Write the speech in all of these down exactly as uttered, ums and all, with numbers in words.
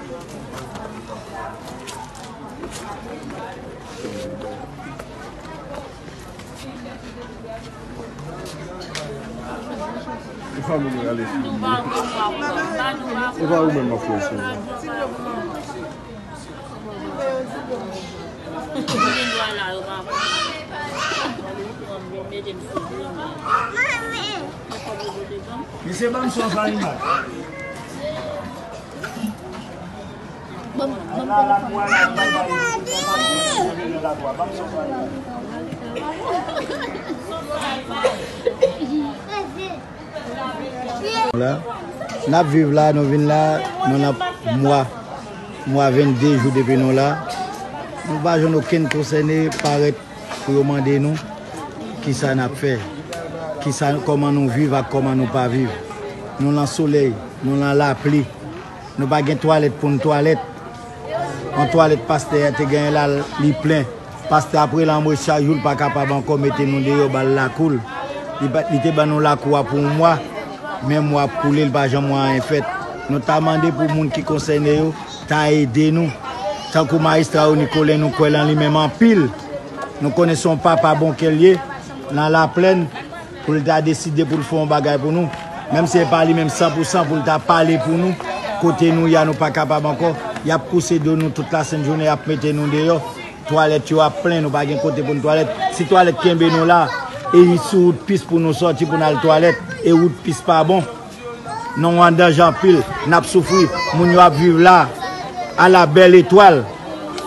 E pa moun rale sou li. E pa ou menm m ap fè sou li. Misye ban m son zanimay. La, n ap viv la, nou vin la, nou nan mwa, mwa vennde jou depi nou la. Nou pa jwenn okenn konsène parèt pou yo mande nou kisa n ap fè, kisa, kòman nou viv ak kòman nou pa viv. Nou nan solèy, nou nan lapli. Nou pa gen twalèt pou n twalèt. Yon twalèt pastè a te genyen la, li plen. Pastè a ap rele anmwe chak jou, li pa kapab ankò mete nou deyò, ba l lakou l. Li pa, li te ban nou lakou a pou yon mwa, men mwa ap koule, li pa janm wè anyen fèt. Nou ta mande pou moun ki konsène yo ta ede nou. Tankou majistra Rony Colin, nou kwè nan li menm anpil. Nou konnen se yon papa bon kè l ye, nan Laplèn, pou l ta deside pou l fè yon bagay pou nou. Menm si se pa li menm san pou san pou l ta pale pou nou, kote nou ye a nou pa kapab ankò. Y ap kouse do nou tout lasent jounen, y ap mete nou deyò. Twalèt yo ap plen, nou pa gen kote pou n twalèt. Si twalèt kenbe nou la, e sou wout pis pou nou sòti pou n al twalèt, e wout pis pa bon. Nou an danje anpil, n ap soufri. Moun yo ap viv la, a la bèl etwal.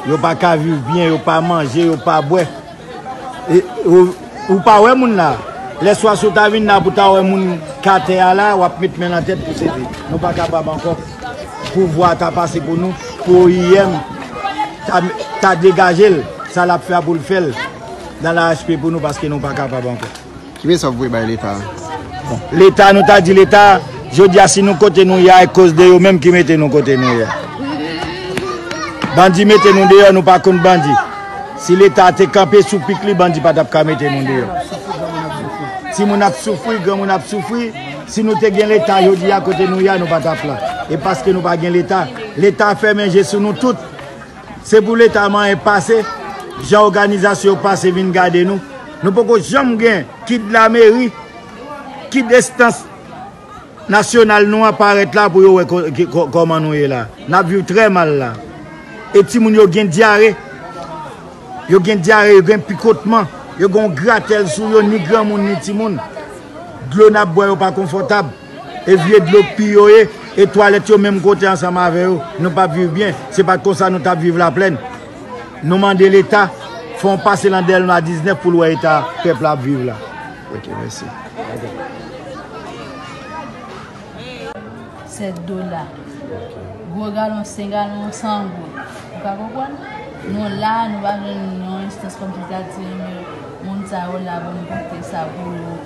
Yo pa ka viv byen, yo pa manje, yo pa bwè. E, ou, ou pa wè moun la. Lèswa si w ta vin la pou ta wè moun k atè a la, w ap met men nan tèt pou sezi. Nou pa kapab ankò. Pouvwa a ta pase pou nou, pou O I M ta, ta degaje l, sa l ap fè a pou l fè l nan la H P pou nou, paske nou pa kapab ankò. Ki mesaj w voye bay Leta? Bon, Leta, nou ta di Leta, jodi a, si nou kote nou ye a, e koz de yo menm ki mete nou kote nou ye a. Bandi mete nou deyò, nou pa konn bandi. Si Leta te kanpe sou pik li, bandi pa t ap ka mete nou deyò. Timoun ap soufri, granmoun ap soufri. Si nou te gen Leta jodi a, kote nou ye a, nou pa t ap la. E paske nou pa gen Leta, Leta fèmen je sou nou tout. Se pou Leta manyen pase, jan òganizasyon yo pase vin gade nou. Nou poko janm gen, kit lameri, kit enstans nasyonal nou an parèt la pou yo wè kò-, ki-, kò-, kòman nou ye la. N ap viv trè mal la. E timoun yo gen dyare. Yo gen dyare, yo gen pikotman. Yo gen yon gratèl sou yo, ni granmoun, ni timoun. Dlo n ap bwè yo pa konfòtab. E vye dlo pi yo ye, e twalèt yo menm kote ansanm avè yo. Nou p ap viv byen. Se pa t konsa nou t ap viv Laplèn. Nou mande Leta fè yon pase nan Dèlma diznèf pou l wè eta pèp la ap viv la. Ok, mèsi. Sèt dola. Gwo galon, senk galon, san goud. Ou ka konprann? Nou la, nou pa jwenn yon enstans kòmsi ta di, men moun sa yo la pou nou pote sa pou yo.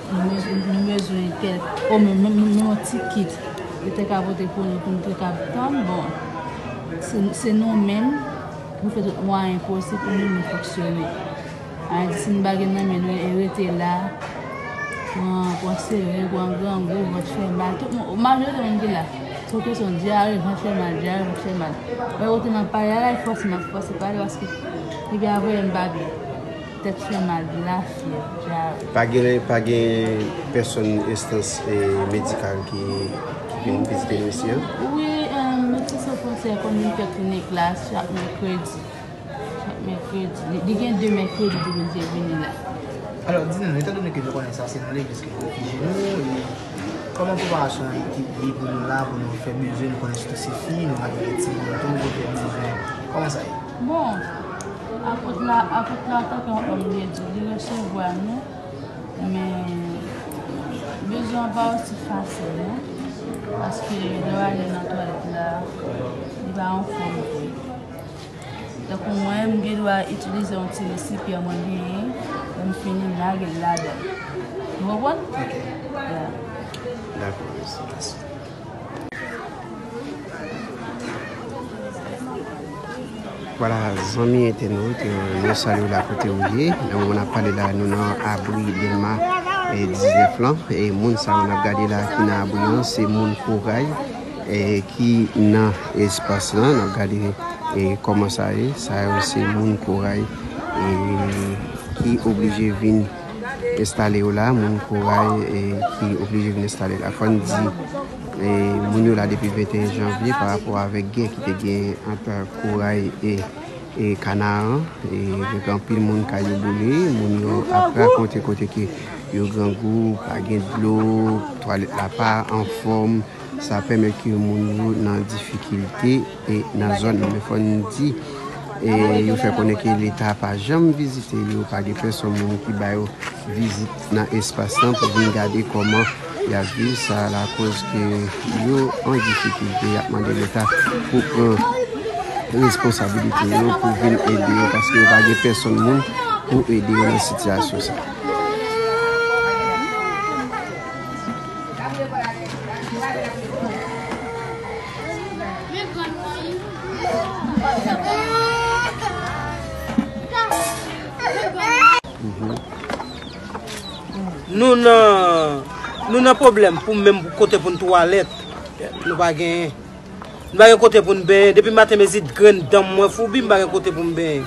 Nou bezwen, nou bezwen kèk, o menm, menm, menm yon ti kit. Yo te ka pote pou nou, pou nou te ka tann, bon. Se, se nou menm, nou fè tout mwayen posib pou nou, nou fonksyone. Ayiti, si nou pa gen nan men nou, e rete la, pran, pran sere, pran grangou, vant fè mal. Tout moun, majorite moun ki la, se yon kesyon dyare, vant fè mal, dyare, vant fè mal. Lè kote m ap pale a la, e fòse m ap fòse pale paske depi avanyè m pa byen. Tèt fè mal, lafyèv, dyare. Pa gen, pa gen pèsòn, enstans, eh, medikal ki, ki vin vizite nou isi an? Wi, eh, Medsen San Fwontyè konn vin fè klinik la chak mèkredi. Chak mèkredi. Li, li gen de mèkredi depi l te vini la. Alò, di nou, etandone ke nou konnen sa se nan legliz ke nou refijye nou, e kòman preparasyon an te ye pou nou la, pou nou fè bezwen, nou konnen sitou se fi, nou pa gen timoun, nou tou nou fè bezwen. Kòman sa ye? Bon, apot la, apot la, antanke yon òm de Dye, li resevwa nou, men bezwen an pa osi fasil, non? Paske lè w ale nan twalèt la, li pa yon fòm vre. Tankou mwen, m gen dwa itilize yon ti resipyan mwen genyen, lè m fini, m lage l ladan l. Ou konprann? Ok. Ya. Dakò, mèsi. Vwala, zanmi entènot, eh, nou salye w la kote w ye. Nan moman n ap pale la, nou nan abri Dèlma, eh, diznèf lan. E moun sa yo n ap gade la ki nan abri an, se moun Koray. e, ki nan espas lan. N ap gade, e, kòman sa ye. Sa yo se moun Koray, e, ki oblije vin enstale yo la. Moun Koray, e, ki oblije vin enstale la. Fò n di, e, moun yo la depi venteyen janvye pa rapò avèk gè ki te gen ant Koray e e Kanaan, e, gen anpil moun kay yo boule, moun yo ap rakonte kote ke yo grangou, pa gen dlo, twalèt la pa anfòm. Sa pèmèt ke moun yo nan difikilte e nan zòn nan. Men fò n di, e, yo fè konnen ke Leta pa janm vizite yo, pa gen pèsonn moun ki ba yo vizit nan espas lan pou vin gade kòman y ap viv. Sa lakoz ke yo an difikilte, y ap mande Leta pou pran responsabilite yo, pou vin ede yo, paske yo pa gen pèsonn moun pou ede yo nan sitiyasyon sa. Nou nan, nou nan pwoblèm pou menm pou kote pou n twalèt. Nou pa genyen. M pa gen kote pou n benyen. Depi maten mezit grenn dan m mwen foubi, m pa gen kote pou m benyen.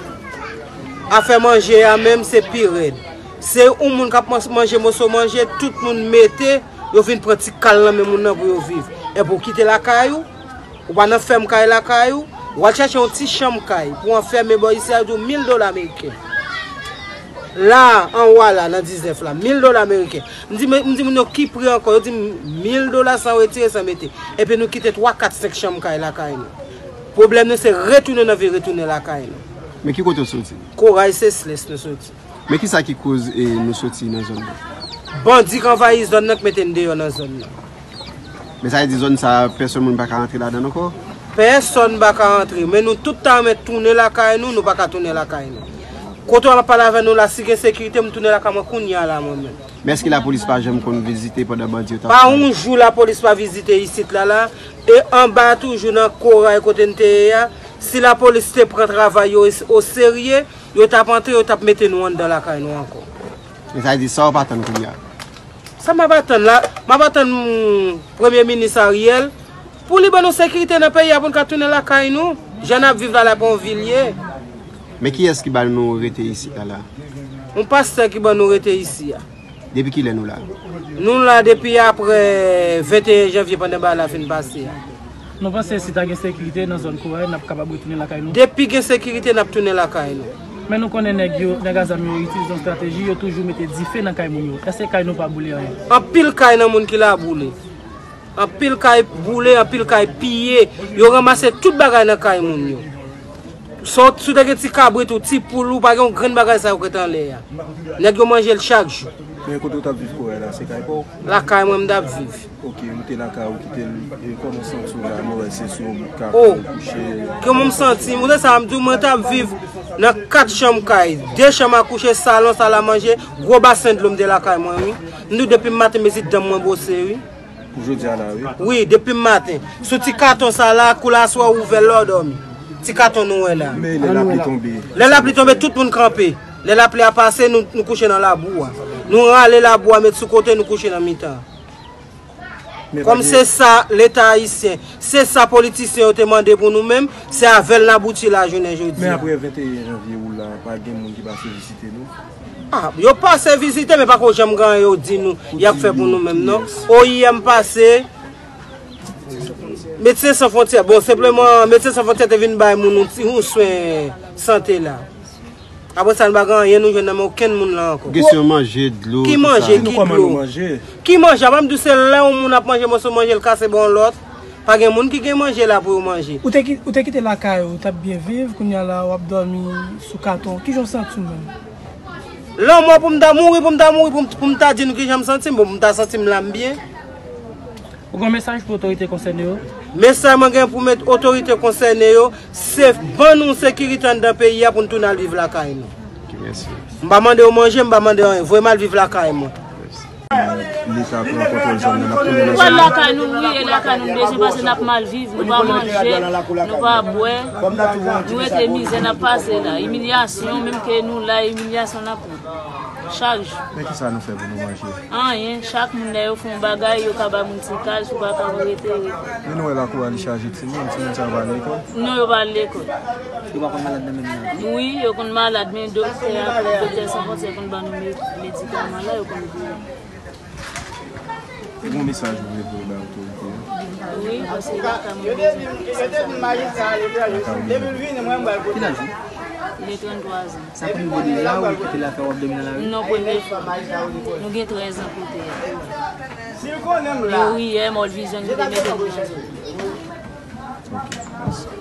Afè manje a menm, se pi rèd. Se yon moun k ap man- manje moso manje, tout moun mete, yo vin pran ti kal nan men moun nan pou yo viv. Epi w kite lakay ou, ou pa nan fèm kay lakay ou, w al chache yon ti chanm kay pou w anfème bò isi a, yo di w mil dola ameriken. La, anwo a la, nan diznèf la, mil dola ameriken. M di, men, m di moun yo ki pri ankò, yo di m mil dola san retire, san mete. Epi nou kite twa, kat, senk chanm kay lakay nou. Pwoblèm nou se retounen nan vil, retounen lakay nou. Men ki kote w soti? Koray Sesles nou soti. Men ki sa ki koz, e, nou soti nan zòn nan? Bandi k anvayi zòn nan k mete n deyò nan zòn nan. Men sa vle di zòn sa, pèsonn moun pa ka rantre ladan l ankò? Pèsonn pa ka rantre, men nou tout ta renmen tounen lakay nou, nou pa ka tounen lakay nou. Kote w ap pale avè nou la, si gen sekirite, m tounen lakay mwen kounye a la mwen menm. Men èske lapolis pa janm konn vizite pandan bandi yo t ap... Pa yon jou lapolis pa vizite isit la la, e anba toujou nan Koray kote n te ye a, si lapolis te pran travay yo o serye, yo t ap antre, yo t ap mete nou anndan lakay nou ankò. Men sa vle di sa w pa tann kounye a? Sa m ap atann la, m ap atann, mm, Premye Minis Ariel pou li ban nou sekirite nan peyi a pou n ka tounen lakay nou. Jan n ap viv la, la pa yon vil ye. Men kiyès ki ba nou rete isi a la? Yon pastè ki ban nou rete isi a. Depi kilè nou la? Nou la depi aprè venteyen janvye pandan bagay la fin pase a. Nou panse si ta gen sekirite nan zòn Koray, n ap kapab retounen lakay nou? Depi gen sekirite, n ap tounen lakay nou. Men nou konnen nèg yo, nèg a zam yo itilize yon estrateji, yo toujou mete dife nan kay moun yo. Èske kay nou pa boule anyen? Anpil kay nan moun ki la boule. Anpil kay boule, anpil kay piye. Yo ranmase tout bagay nan kay moun yo. Si w, si w te gen ti kabrit ou ti poul ou, pa gen yon grenn bagay sa yo k ret anlè a. Nèg yo manje l chak jou. Men kote w t ap viv Koray la, se kay pa w? Lakay mwen m t ap viv. Ok, ou te lakay ou kite l, e kòman w santi w la, nou wè se sou yon bout kafe ou kouche. Kòman m santi m? Ou te sa m di w, mwen t ap viv nan kat chanm kay, de chanm a kouche, salon, sal a manje, gwo basen dlo m te lakay mwen, wi. M di w depi maten mezit dan mwen bwose, wi. Pou jodi a la, wi. Wi, depi maten. Sou ti katon sa la, kou la aswè ou ouvè l lè w dòmi. Ti katon nou wè la. Men lè lapli tonbe. Lè lapli tonbe, tout moun kanpe. Lè lapli a pase, nou, nou kouche nan labou a. Nou rale labou a, met sou kote, nou kouche nan mitan. Kòm se sa Leta ayisyen, se sa politisyen yo te mande pou nou menm, se avè l n abouti la jounen jodi a. Men aprè venteyen janvye ou la, pa gen moun ki pase vizite nou? Ah, yo pase vizite, men pako janm gen anyen yo di nou y ap fè pou nou menm, non. O I M pase, Medsen San Fwontyè, bon, senpleman, Medsen San Fwontyè te vin bay moun yon ti, yon swen sante la. Apre sa, nou pa gen anyen nou jwenn nan men okenn moun la ankò. Kesyon manje, dlo, tout sa. Ki manje, ki dlo? Ki manje? Apa m di w se lè yon moun ap manje, moso manje l kase ba yon lòt. Pa gen moun ki gen manje la pou yo manje. Ou te ki-, ou te kite lakay ou, ou t ap byen viv, kounye a la w ap dòmi sou katon. Kijan w santi w menm? Lanmò pou m ta mouri, pou m ta mouri, pou m, pou m ta di nou kijan m santi m, bon, pou m ta santi m la m byen. Ou gen mesaj pou otorite konsène yo? Mesaj mwen gen pou met otorite konsène yo, se ban nou sekirite anndan peyi a pou n tounen al viv lakay nou. Ok, mèsi. M pa mande yo manje, m pa mande anyen. Voye m al viv lakay mwen. Mèsi. Leta pran kontwòl zòn nan, n ap tounen nan zòn nan. Pral lakay nou, wi, e lakay nou n bezwen pase n ap mal viv, nou pa manje, nou pa bwè, nou rete mizè n ap pase la. Imilyasyon, menm ke nou la, imilyasyon n ap pran. Chak jou. Men kisa nou fè pou nou manje? Anyen. Chak moun lè yo fè yon bagay, yo ka ba moun ti kal, si w pa ka rete, rete. Men nou wè lakou a li chaje timoun, timoun sa yo pa al lekòl? Non, yo pa al lekòl. Yo pa konn malad nan menm nan tou? Wi, yo konn malad, men doktè a, Doktè San Fwontyè konn ban nou me-, medikaman la, yo konn voye. Ou gen mesaj ou vle voye bay otorite yo? Wi, paske lakay mwen bezwen sa. Lakay ou bezwen. Ki laj ou? Gen trannntwa zan. Sa pou nivo de la ou kite lakay w ap dòmi nan lari? Non, premye fwa. Nou gen trèz an kote a. Yo riyè, mòd vizyon, nou te mete nou nan zòn. Ok, mèsi.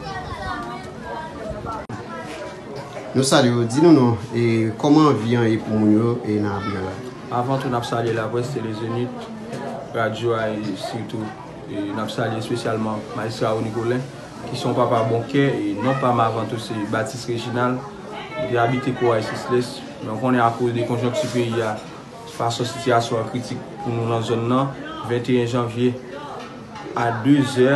Nou salye w, di nou non, e kòman vi an ye pou moun yo e nan Abyan la? Avan tou, n ap salye laprès Tele Zenith, radyo a, e sitou, e n ap salye espesyalman Majistra Rony Colin, ki se yon papa bon kè, e non pa m avan tou se Batis Reginald, m te abite Koray Sislès, men w konnen akoz de konjonkti peyi a, fason sitiyasyon an kritik pou nou nan zòn nan, venteyen janvye a de zè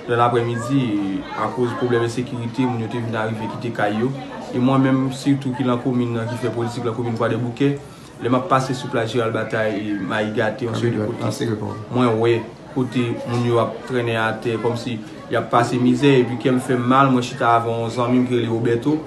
nan laprèmidi, akoz pwoblèm ensekirite, moun yo te vin arive kite kay yo. E mwen menm, sitou ki nan komin nan, ki fè politik nan komin Kwadèboukè, lè m ap pase sou plas Jeral Batay e Mayi Gate, yon seri de kote, mwen wè kote moun yo ap trennen atè, kòmsi y ap pase mizè, epi kè m fè m mal, mwen chita avè yon zanmi m ki rele Roberto.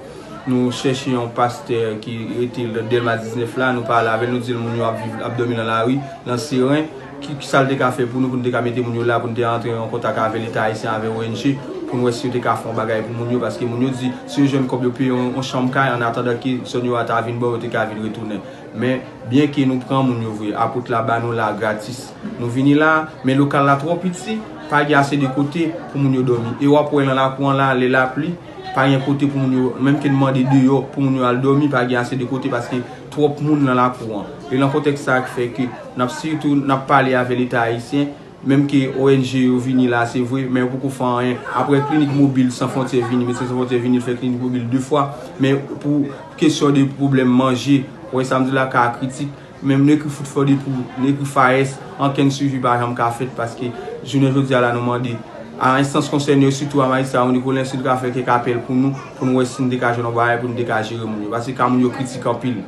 Nou chèche yon pastè ki rete nan Dèlma diznèf la, nou pale avè l, nou di l moun yo ap viv, ap dòmi nan lari, nan seren, ki, ki sa l te ka fè pou nou, pou nou te ka mete moun yo la, pou nou te antre an kontak avè Leta ayisyen, avè O N G, pou nou wè si yo te ka fè yon bagay pou moun yo, paske moun yo di, si yo jwenn kòb, yo peye yon, yon chanm kay, an atandan ke zòn yo a ta vin bon, yo te ka vin retounen. Men, byenke nou pran moun yo vre, apot la ba nou la gratis. Nou vini la, men lokal la twò piti, pa gen ase de kote pou moun yo dòmi. E w ap wè nan lakou an la, lè lapli, pa gen kote pou moun yo, menm ke n mande deyò pou moun yo al dòmi, pa gen ase de kote paske twòp moun nan lakou an. E nan kontèks sa a ki fè ke n ap sitou, n ap pale avè Leta ayisyen, menm ke O N G yo vini la, se vre, men yo poko fè anyen. Apre klinik mobil San Fwontyè vini, Medsen San Fwontyè vini, l fè klinik mobil de fwa, men pou kesyon de pwoblèm manje, w wè sa m di la ka kritik, menm nou ekri Food for the Poor, nou ekri FAES, ankenn swivi pa janm ka fèt paske jounen jodi a la nou mande a enstans konsène yo, sitou a Majistra Rony Colin, si l ka fè kèk apèl pou nou, pou nou wè si n te ka jwenn yon bagay pou n te ka jere moun yo. Paske ka moun yo kritik anpil.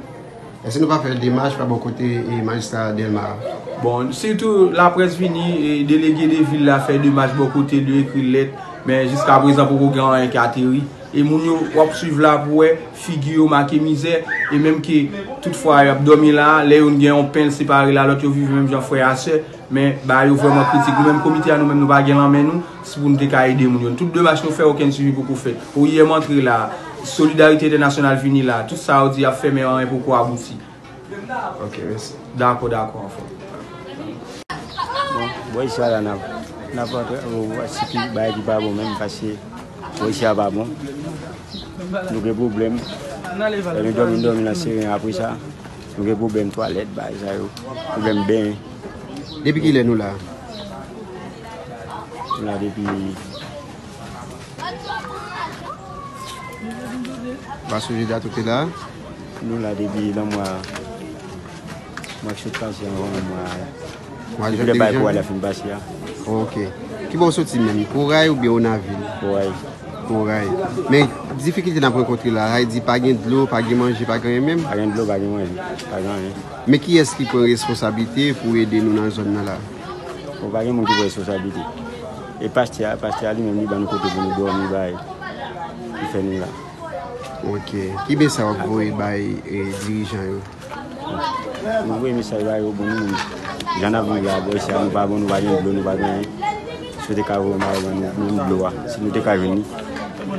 Èske nou pa fè demach pa bò kote e majistra Dèlma a? Bon, sitou laprès vini, e delege de vil la fè demach bò kote l, yo ekri lèt, men jiskaprezan poko gen anyen ki ateri. E moun yo w ap swiv la pou wè figi yo make mizè, e menm ke tout fwa y ap dòmi la, lè youn gen yon pen, l separe l a lòt, yo viv menm jan frè a sè, men bagay yo vrèman kritik. Nou menm komite a, nou menm nou pa gen lanmen nou, si pou nou te ka ede moun yo. Tout demach nou fè, okenn swivi poko fèt. O I M antre la, Solidarite Entènasyonal vini la, tout sa yo di y ap fè, men anyen poko abouti. Ok, mèsi. Dakò, dakò, anfòm. Bon, bò isi a la, n ap, n ap antre, ou wè si ki bagay ki pa bon menm, paske bò isi a pa bon. Nou gen pwoblèm. Lè nou dòmi, nou dòmi nan seren, apre sa, nou gen pwoblèm twalèt, bagay sa yo. Pwoblèm benyen. Depi kilè nou la? Nou la depi Ba sou jodi a tout te la. Nou la depi nan mwa, mwa ki sot pase an, mwa, mwa depi lè bay pou al la fin pase a. Ok. Ki bò w soti menm? Koray oubyen Onavil? Koray. Koray. Men difikilte n ap rankontre la, sa vle di pa gen dlo, pa gen manje, pa gen anyen menm? Pa gen dlo, pa gen manje, pa gen anyen. Men kiyès ki pran responsablite pou ede nou nan zòn nan la? Bon, pa gen moun ki pran responsablite. E pastè a, pastè a li menm li ban nou kote pou nou dòmi, bay, ki fè nou la. Ok. Ki mesaj w ap voye bay, e, dirijan yo? Nou voye mesaj ba yo, bon, nou menm, jan n ap viv la, bò isi a, nou pa bon, nou pa gen dlo, nou pa gen anyen. Si yo te ka voye mayo ban nou, nou dlo a, si nou te ka jwenn li.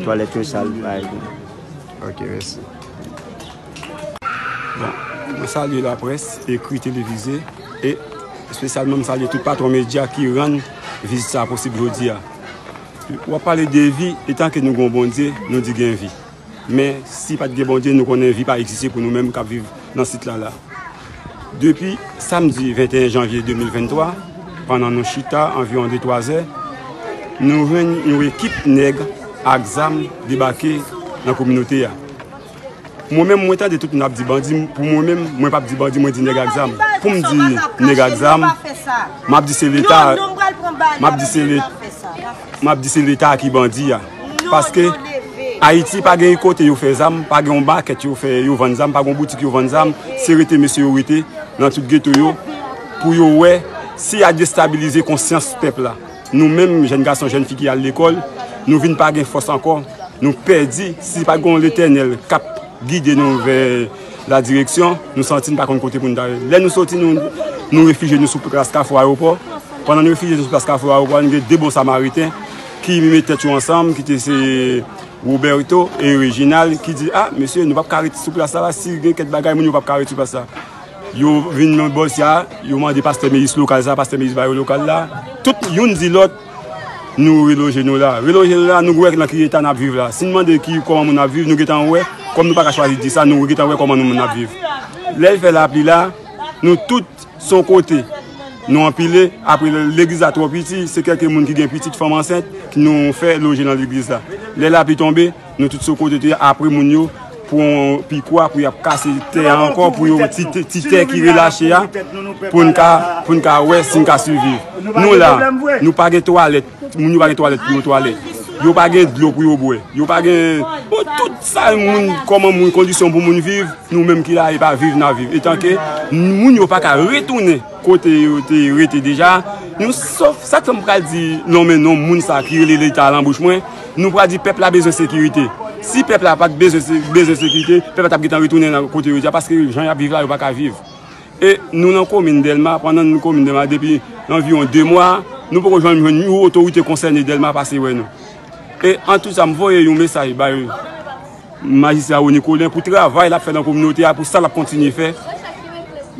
Twalèt yo sal, bay. Ok, mèsi. Bon, mwen salye laprès, ekri, televize, e espesyalman m salye tout patwon medya ki rann vizit sa a posib jodi a. W ap pale de vi, etan ke nou gen yon Bondye, nou di gen vi. Men, si pa t gen Bondye, nou konnen vi pa egziste pou nou menm k ap viv nan sit la la. Depi samdi venteyen janvye de mil venntwa, pandan nou chita anviwon de twa zè, nou jwenn yon ekip nèg ak zam debake nan kominote a. Mwen menm, mwen tande tout moun ap di bandi, pou mwen menm, mwen p ap di bandi, mwen di nèg ak zam. Pou m di nèg ak zam, m ap di se Leta, m ap di se Leta, m ap di se Leta ki bandi a. Paske Ayiti pa gen yon kote yo fè zam, pa gen yon makèt yo fè, yo vann zam, pa gen yon boutik yo vann zam. Se rete mesye yo rete nan tout geto yo pou yo wè si y a destabilize konsyans pèp la. Nou menm, jèn gason, jèn fi ki al lekòl, nou vin pa gen fòs ankò. Nou pèdi, si pa gen Letènèl k ap gide nou vè la direksyon, nou santi n pa konn kote pou n ta ye. Lè nou soti, nou, nou refijye nou sou plas Kafou Ayewopò. Pandan nou refijye nou sou plas Kafou Ayewopò, nou gen de bon Samariten ki met tèt yo ansanm, ki te se Roberto e Reginald, ki di, "A, mesye, nou p ap ka ret sou plas la, la, si gen kèk bagay, moun yo p ap ka ret sou plas la." Yo vin nan bòs ya, yo mande pastè Meyis lokal sa, pastè Meyis ba yo lokal la. Tout youn di lòt, nou reloje nou la. Reloje nou la, nou wè nan ki eta n ap viv la. Si n mande ki kòman moun ap viv, nou gentan wè, kòm nou pa ka chwazi di sa, nou gentan wè kòman nou moun ap viv. Lè l fè lapli la, nou tout se yon kote. Nou anpile, apre legliz la twò piti, se kèlke moun ki gen pitit fanm ansent ki nou fè loje nan legliz la. Lè lapli tonbe, nou tout se yon kote tou, apre moun yo pran pikwa pou y ap kase tè a ankò, pou yo ti, ti, ti tè ki relache a, pou n ka, pou n ka wè si n ka siviv. Nou la, nou pa gen twalèt, moun yo pa gen twalèt pou yo twalèt. Yo pa gen dlo pou yo bwè. Yo pa gen, bon, tout sa moun, kòman moun, kondisyon pou moun viv, nou menm ki la, e pa viv n ap viv. Etanke moun yo pa ka retounen kote yo te rete deja, nou sof, sa k fè m pral di non men non moun sa ki rele Leta a nan bouch mwen, nou pral di pèp la bezwen sekirite. Si pèp la pa t bezwen se-, bezwen sekirite, pèp la t ap gentan retounen nan kote yo ye a, paske jan y ap viv la, yo pa ka viv. E nou nan komin Dèlma, pandan nou komin Dèlma depi anviwon de mwa, nou poko janm jwenn yon otorite konsène Dèlma pase wè nou. E an tou sa, m voye yon mesaj bay majistra Rony Colin pou travay l ap fè nan kominote a, pou sa l ap kontinye fè.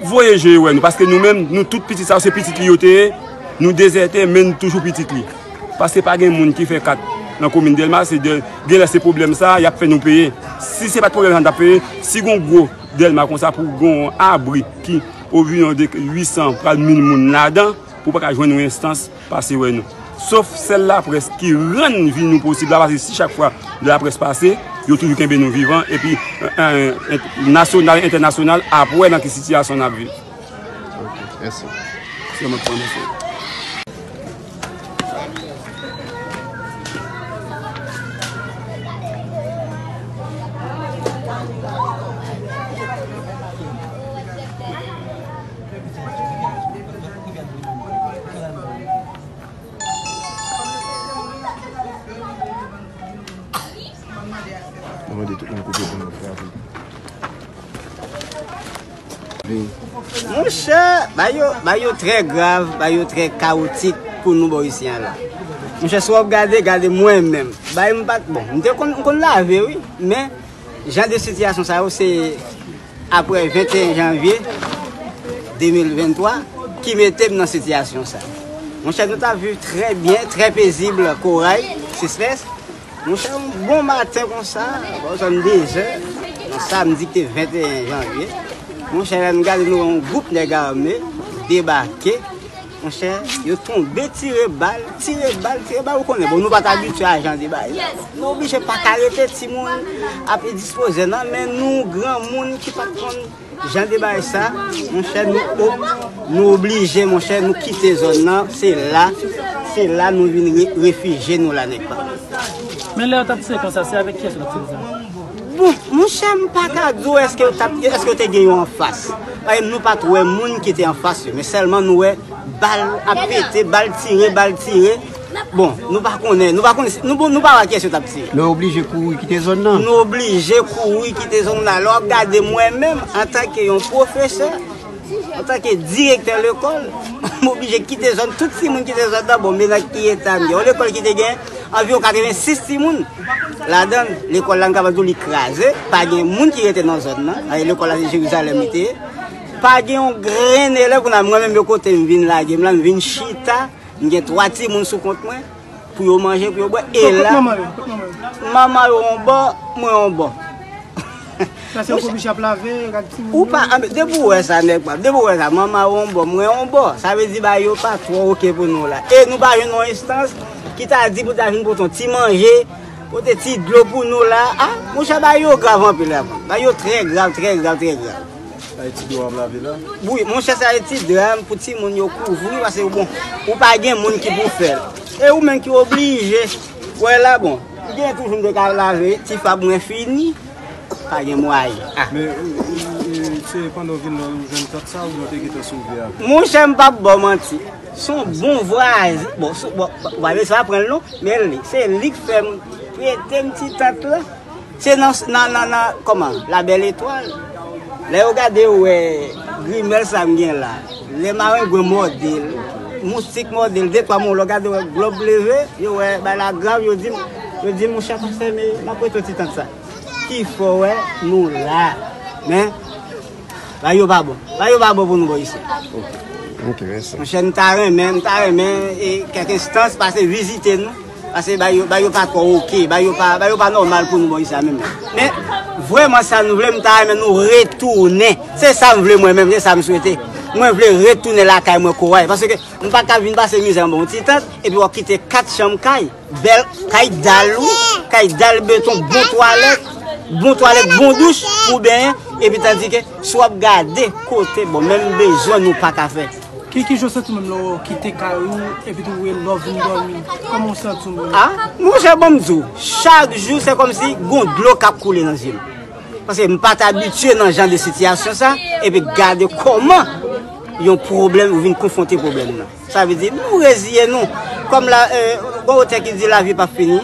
Voye je yo wè nou, paske nou menm, nou tout pitit sa yo, se pitit li yo te ye, nou dezète, men nou toujou pitit li. Paske pa gen moun ki fè kat nan komin Dèlma, se de, genlè se pwoblèm sa, y ap fè nou peye. Si se pa t pwoblèm sa nou t ap peye, si gon gwo Dèlma konsa pou gon abri ki oviwon de uit san pral mil moun ladan, pou pa ka jwenn yon enstans pase wè nou. Sof sèl laprès ki rann vi nou posib la, paske si chak fwa laprès pase, yo toujou kenbe nou vivan, epi, eh, eh, nasyonal, entènasyonal ap wè nan ki sitiyasyon n ap viv. Ok, mèsi. Se mwen k pran mesye. Mwen mande tout moun koupe pou nou frape. Monchè, bagay yo, bagay yo trè grav, bagay yo trè kawotik pou nou bò isi a la. Monchè, si w ap gade, gade mwen menm. Bagay m pa t bon. M te konn, m konn lave, wi. Men, jan de sitiyasyon sa yo, se apre venteyen janvye de mil venntwa ki mete m nan sitiyasyon sa. Monchè, nou t ap viv trè byen, trè pezib, koray, sispès. Monchè, yon bon maten konsa, bò zòn de zè, nan samdi ki te venteyen janvye, monchè, lè n gade, nou wè yon gwoup nèg ame debake. Monchè, yo tonbe tire bal, tire bal, tire bal. Ou konnen, bon, nou pa t abitye a jan de bagay la. Nou oblije pa ka rete timoun ap dispoze nan men nou granmoun ki pa t konn jan de bagay sa. Monchè, nou ob-, nou oblije, monchè, nou kite zòn nan. Se la, se la nou vin re-, refijye nou la, nèg pa. Men lè yo t ap tire konsa, se avèk kiyès yo t ap tire sa? Bon, monchè, m pa ka di w èske yo t ap, èske yo te gen yo anfas. Paske nou pa t wè moun ki te anfas yo, men sèlman nou wè bal ap pete, bal tire, bal tire. Bon, nou pa konnen, nou pa konnen, nou, nou pa wè kiyès yo t ap tire. Men yo oblije kouri kite zòn nan. Nou oblije kouri kite zòn nan. Lè w ap gade mwen menm, antanke yon pwofesè, antanke direktè lekòl, m oblije kite zòn, tout timoun kite zòn nan, bon, men nan ki eta m ye. Yon lekòl ki te gen anviwon katrevensis timoun ladan l, lekòl la, m kapab di w li kraze, pa gen moun ki rete nan zòn nan. Lekòl la, se Jerizalèm li te ye. Pa gen yon grenn elèv, kounye a, mwen menm, yo kote m vin lage m la, m vin chita, m gen twa timoun sou kont mwen, pou yo manje, pou yo bwè. E la, manman yo, manman yo yon bò, mwen yon bò. Sa se ou ki oblije ap lave, gade timoun yo. Ou pa, ah, depi w wè sa, nèg pa, depi w wè sa, manman yo yon bò, mwen yon bò. Sa vle di, bagay yo pa twò oke pou nou la. E nou pa jwenn yon enstans ki ta di pou ta vin pote yon ti manje, pote ti dlo pou nou la. Ah, monchè, bagay yo grav anpil, la. Bagay yo trè grav, trè grav, trè grav. Sa e ti dlo w ap lave la? Wi, monchè, sa e ti dra pou timoun yo kouvri, paske, bon, ou pa gen moun ki pou fè l. E ou menm ki oblije. Wè la, bon, Gen toujou m te ka lave, ti fab mwen fini, pa gen mwayen. Ah. Men, e, e, e, se pandan w vin la, ou jwenn tant sa, oubyen w te gentan sove a? Monchè, m p ap ba w manti. Se yon bon vwazen. Bon, se, bon, ou pa bezwen aprann l non, men li, se li k fè m prete m ti tant lan. Se nan, nan, nan, nan, kòman? La Belle Étoile. Lè yo gade, yo wè grimèl sa m gen la. Lè marengwen mòde l, moustik mòde l, de twa moun, lè yo gade, yo wè glòb leve, yo wè bay la grav, yo di m, yo di m, monchè, pastè, men m ap prete w ti tant sa. Ki fè w wè nou la. Men, bagay yo pa bon. Bagay yo pa bon pou nou bò isi. Ok, mèsi. Monchè, m ta renmen, m ta renmen, e, kèk enstans pase vizite nou. Paske bagay yo, bagay yo pa twò oke, bagay yo pa, bagay yo pa nòmal pou nou bò isi a menm. Men, vrèman sa nou vle, m ta renmen nou retounen. Se sa m vle mwen menm, se sa m swete. Mwen vle retounen lakay mwen Koway. Paske m pa ka vin pase mizè anba yon ti tant, epi w ap kite kat chanm kay, bèl kay dal wi, kay dal beton, bon twalèt, bon twalèt, bon douch pou benyen, epi tandike si w ap gade kote, bon, menm bezwen nou pa ka fè. Ki, ki jan w santi w menm lè w kite kay ou epi tou w lè w vin dòmi? Kòman w santi w menm? Ah, monchè, ban m di w, chak jou se kòmsi gon dlo k ap koule nan zye m. Paske m pa t abitye nan jan de sitiyasyon sa, epi gade kòman yon pwoblèm, ou vin konfwonte pwoblèm nan. Sa vle di, nou reziye nou. Kòm la, euh, gon otè ki di lavi p ap fini,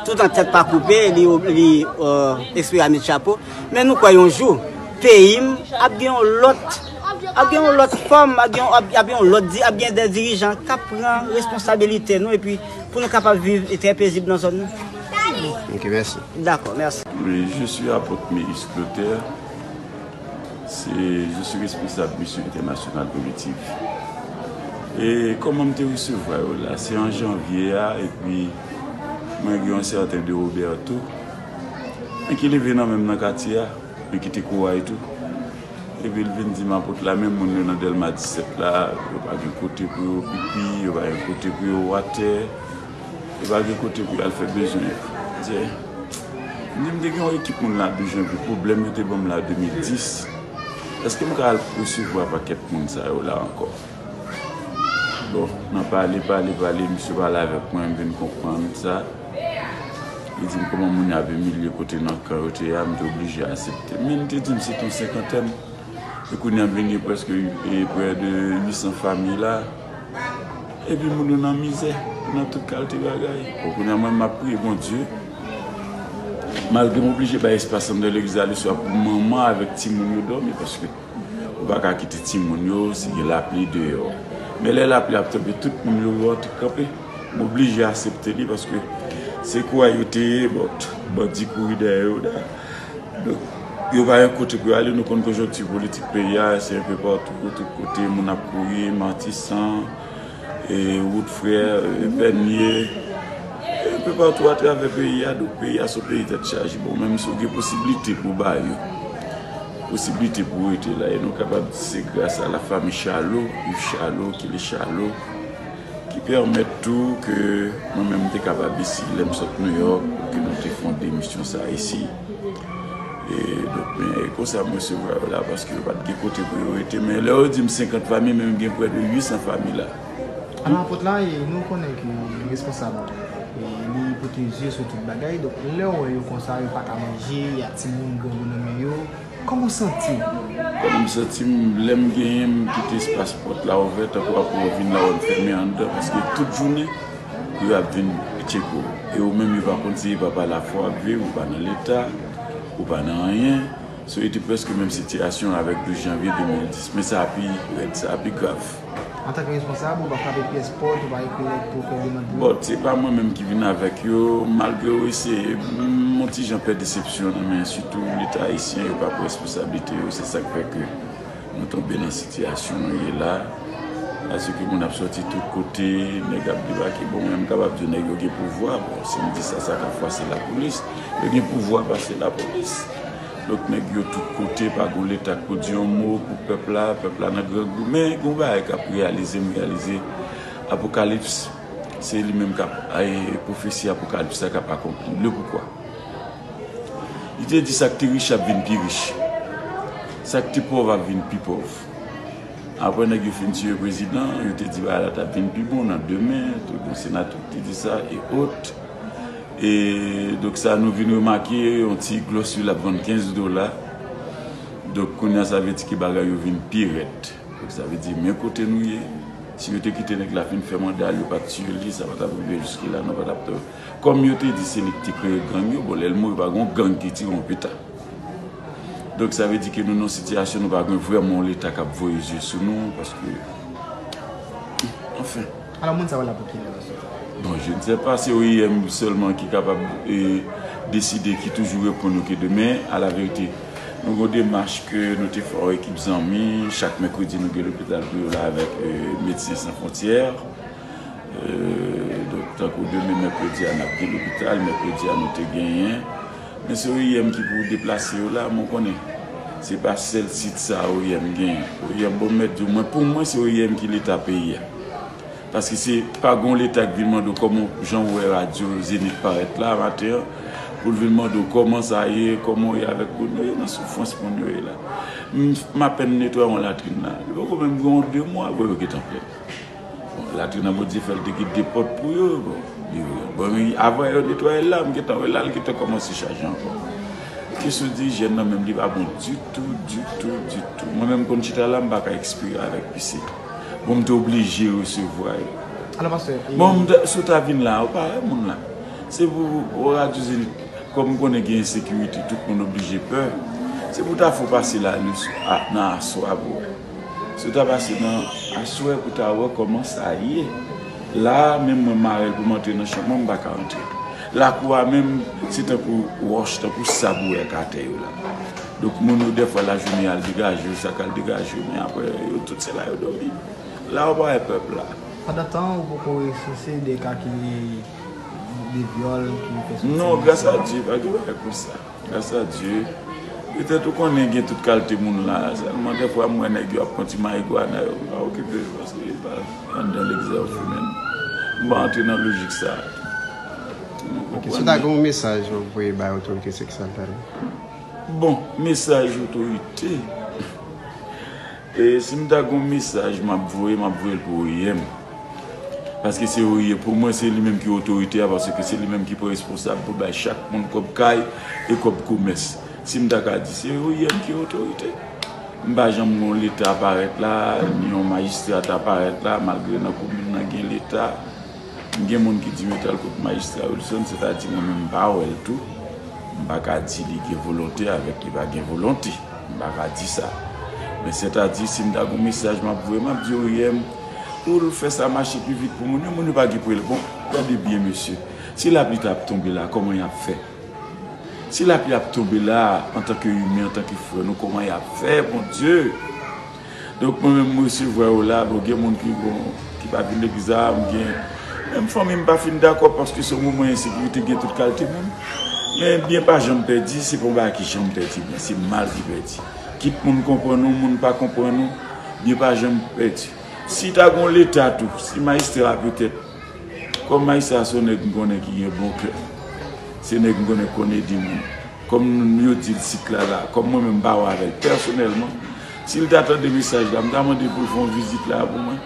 tout an tèt pa koupe, li, li, euh, ekspire a met chapo. Men nou kwè yon jou, peyi m ap gen yon lòt, ap gen yon lòt fòm, ap gen, ap, ap gen yon lòt di-, ap gen de dirijan k ap pran responsabilite nou epi pou nou kapab viv trè pezib nan zòn nan. Ok, mèsi. Dakò, mèsi. Oui, je suis apôtre Mélis Clotaire. Se, je suis responsable Mission Internationale Vomitive. E kòman m te resevwa yo la? Se an janvye a, epi mwen gen yon sèten de Roberto, men ki leve nan menm nan katye a, men ki te Koway tou. Epi l vin di m, apot la, men moun yo nan Dèlma disèt la, yo pa gen kote pou yo pipi, yo pa gen kote pou yo watè, yo pa gen kote pou y al fè bezwen yo. M di, m di, m te gen yon ekip moun la de janvye, pwoblèm yo te ban m la de mil dis. Èske m ka al resevwa pakèt moun sa yo la ankò? Bon, nan pale, pale, pale, misye pale avèk mwen, m vin konprann sa. Li di m kòman moun yo ap imilye kote nan kan yo te ye a, m te oblije aksepte. Men li te di m se t on senkantèn. E kounye a m vin gen prèske, e, prè de uit san fanmi la. Epi moun yo nan mizè, nan tout kalte bagay. Bon, kounye a mwen m ap priye Bondye. Malgre m oblije bay espas anndan legliz la leswa pou manman avèk timoun yo dòmi, paske ou pa ka kite timoun yo si gen lapli deyò. Men lè lapli ap tonbe, tout moun yo yo tou kanpe. M oblije aksepte li paske se Koway yo te ye, but bandi kouri dèyè yo la. Donk, yo pa gen kote pou yo ale, nou konn konjonkti politik peyi a, se enpe patou, tout kote, moun ap kouri, Matisan, e, wout frè, e, Pènye, enpe patou atravè peyi a, donk peyi a se yon peyi tèt chaje. Bon, menm si w gen posiblite pou w ba yo, posiblite pou w rete la, e nou kapab di se gras a la fami Chalo, Yves Chalo, Kile Chalo, ki pèmèt tou ke mwen menm m te kapab isi lè m sot Nouyòk, pou ke nou te fonde misyon sa a isi. E, donk, men, e konsa m resevwa yo la, paske yo pa t gen kote pou yo rete. Men lè yo di m senkant fanmi, men m gen prè de uit san fanmi la. Alò, apot la, e, nou konnen ke responsab, e, li pote zye sou tout bagay. Donk, lè w wè yo konsa, yo pa ka manje, y a timoun grangou nan men yo, kòman w santi w? Kòman m santi m? Lè m genyen, m kite espas pòt la ouvè, tankou apre w vin la, w ap fèmen anndan, paske tout jounen, yo ap vin tcheke w. E ou menm, yo pa konn si e pa pa lafwa w ap viv, ou pa nan Leta, ou pa nan anyen. So, e te prèske menm sitiyasyon avèk douz janvye de mil dis, men sa pi rèd, sa pi grav. Antanke responsab, ou pa frape pyès pòt, ou pa ekri lèt pou fè demann pou yo? Bon, se pa mwen menm ki vin avèk yo, malgre yo eseye, m yon ti jan pè desepsyon nan men sitou Leta ayisyen, yo pa pran responsablite yo, se sa k fè ke nou tonbe nan sitiyasyon nou ye la. Paske moun ap sòti tout kote, nèg ap debake. Bon, mwen m kapab di w nèg yo gen pouvwa, bon, si m di sa, sa ka fwase lapolis. Yo gen pouvwa pase lapolis. Donk, nèg yo tout kote, pa gon Leta k pou di yon mo pou pèp la, pèp la nan grangou. Men, gon bagay k ap reyalize, m reyalize Apokalips, se li menm k ap, e, pwofesi Apokalips la k ap akonpli. Le poukwa? Li te di sa k te rich ap vin pi rich. Sa k te pòv ap vin pi pòv. Apre nèg yo fin tiye prezidan, yo te di bagay la t ap vin pi bon nan demen, tout bon senatè te di sa, e ot. E donk sa nou vin remake, yon ti glòs wi l ap vann kenz dola. Donk kounye a sa vle di ke bagay yo vin pi rèd. Donk sa vle di men kote nou ye. Si yo te kite nèg la fin fè manda l, yo pa t tiye li, sa pa t ap rive jiske la, nou pa t ap t-, kòm yo te di se li ki te kreye gang yo, bon lè l mouri pa gen yon gang ki tire yon peta. Donk sa vle di ke nou nan sitiyasyon nou pa gen vrèman yon leta k ap voye zye sou nou, paske, anfen. Alò moun sa yo la pou ki lè pastè? Bon, je ne sais pas, se O I M sèlman ki kapab e, deside, ki toujou reponn yo ke demen, a la verite. Nou gen yon demach ke nou te fè yon ekip zanmi, chak mèkredi nou gen lopital pou yo la avèk e, Medsen San Fwontyè. E, donk, tankou demen mèkredi a n ap gen lopital, mèkredi a nou te genyen. Men se O I M ki pou deplase yo la, men w konnen. Se pa sèl sit sa O I M genyen. O I M, bon, m mèt di w, mwen, pou mwen, se O I M ki leta peyi a. Paske se pa gon leta k vin mande w kòman, jan w wè radyo Zenith parèt la maten an, pou l vin mande w kòman sa ye, kòman w ye avèk moun yo, yo nan soufrans moun yo ye la. M, m apèn netwaye yon latrin la. Li poko menm gen yon de mwa, bon, yo gentan plèn. Bon, latrin nan Bondye fè l te gen de pòt pou yo. Bon, li, bon, men avan yo netwaye l la, m gentan wè la, l gentan kòmanse chaje ankò. Kesyon dijyèn nan menm, li pa bon ditou, ditou, ditou. Mwen menm, m konn chita la, m pa ka ekspire avèk pise. Bon, m te oblije resevwa yo. Alò, pastè, e Bon, m te, si w ta vin la, ou pa wè moun la. Se pou, pou radyo Zenith. Kòm m konnen gen ensekirite, tout moun oblije pè. Se pou ta fè w pase la, le swa, a, nan aswè pou wè. Si w ta pase nan aswè pou ta wè kòman sa ye. La a, menm mwen mare l pou m antre nan chanm mwen, m pa ka antre. Lakou a menm, se tankou wòch, tankou sab ou wè k atè yo la. Donk, moun yo, dèfwa, lajounen, y al degaje yo, sa k al degaje yo, men apre, yo tout se la yo dòmi. La, ou pa wè pèp la. Pandan tan, ou poko resanse de ka ki de vyòl ki fè soti. Non, gras a Dye, pa gen bagay konsa. Gras a Dye. Petèt ou konnen gen tout kalite moun la. Sèlman dèfwa m wè nèg yo ap pran ti marigwana yo. M pa okipe yo paske yo pa anndan legzè yo fè menm. M pa antre nan lojik sa. Ok, si w ta gen yon mesaj w ap voye bay otorite seksyal talè? Bon, mesaj otorite. E si m ta gen yon mesaj m ap voye, m ap voye l pou O I M. Paske se O I M, pou mwen, se li menm ki otorite a, paske se li menm ki pran responsab pou bay chak moun kòb kay e kòb komès. Si m ta ka di, se O I M ki otorite. M pa janm wè yon leta parèt la, ni yon majistra ta parèt la, malgre nan komin nan gen leta. M gen moun ki di m yo t al kot majistra Wilson, sètadi mwen menm m pa wè l tou. M pa ka di li gen volonte avèk li pa gen volonte. M pa ka di sa. Men sètadi, si m ta gen yon mesaj m ap voye, m ap di O I M pou l fè sa mache pi vit pou moun yo. Moun yo pa gen pou yo. Bon, gade byen, mesye. Si lapli t ap tonbe la, kòman y ap fè? Si lapli ap tonbe la, antanke imen, antanke frè nou, kòman y ap fè, Bondye? Donk, mwen menm, m resevwa yo la, bon, gen moun ki, bon, ki pa vin legliz la, m gen, menm fanmi m pa fin dakò, paske se yon moman ensekirite, gen tout kalite moun. Men byen pa janm pèdi, se pa yon bagay ki janm pèdi, men se mal ki pèdi. Kit moun konprann ou, moun pa konprann ou, byen pa janm pèdi. Si ta gen yon leta tou, si majistra a petèt, kòm majistra a se yon nèg m konnen ki gen bon kè, se nèg m konnen k konn ede moun. Kòm yo di l sit la la, kòm mwen menm m pa wè avè l pèsonèlman, si l ta tande mesaj la, m ta mande pou l fè yon vizit la pou mwen.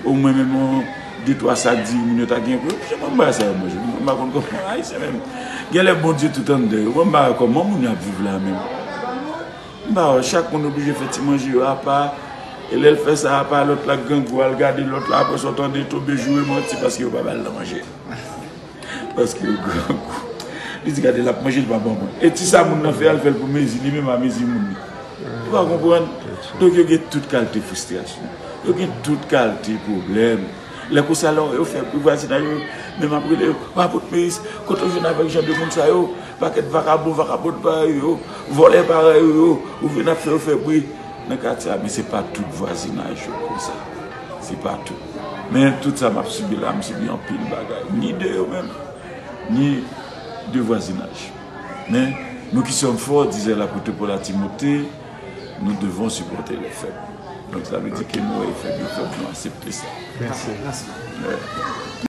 Omwen menm yon de twa sak diri moun yo ta gen pou yo manje, mwen m pa sa yo manje. Mwen m pa konn kòman Ayisyen menm. Genlè Bondye tout anndan yo. Mwen m pa wè kòman moun yo ap viv la menm. M pa wè, chak moun oblije fè ti manje yo apa. E lè l fè sa apa, lòt la grangou al gade lòt la, apre sa w tande tonbe joure manti paske yo pa ba l nan manje. Paske yo grangou. Li di, "Gade, l ap manje, li pa ban mwen." E ti sa moun nan fè a, l fè l pou mezi, li menm a mezi moun li. Ou pa konprann? Donk, yo gen tout kalite fristrasyon. Yo gen tout kalite pwoblèm. Lè konsa, lè yo fè bri vwazinaj yo, menm ap rele yo, "Apot Meyis, kote w jwenn avèk jan de moun sa yo? Pakèt vakabon, vakabon parèy yo, vòlè parèy yo, ou vin ap fè yo fè bri nan katye a." Men se pa tout vwazinaj yo konsa. Se pa tout. Men tout sa m ap sibi la, m sibi anpil bagay. Ni de yo menm, ni de vwazinaj. Men, nous qui sommes forts, disait l'apôtre Paul à Timothée, nous devons supporter les faibles. Donk, sa vle di ke nou wè e fèb yo fèb, nou aksepte sa. Mèsi. Mèsi. Wè.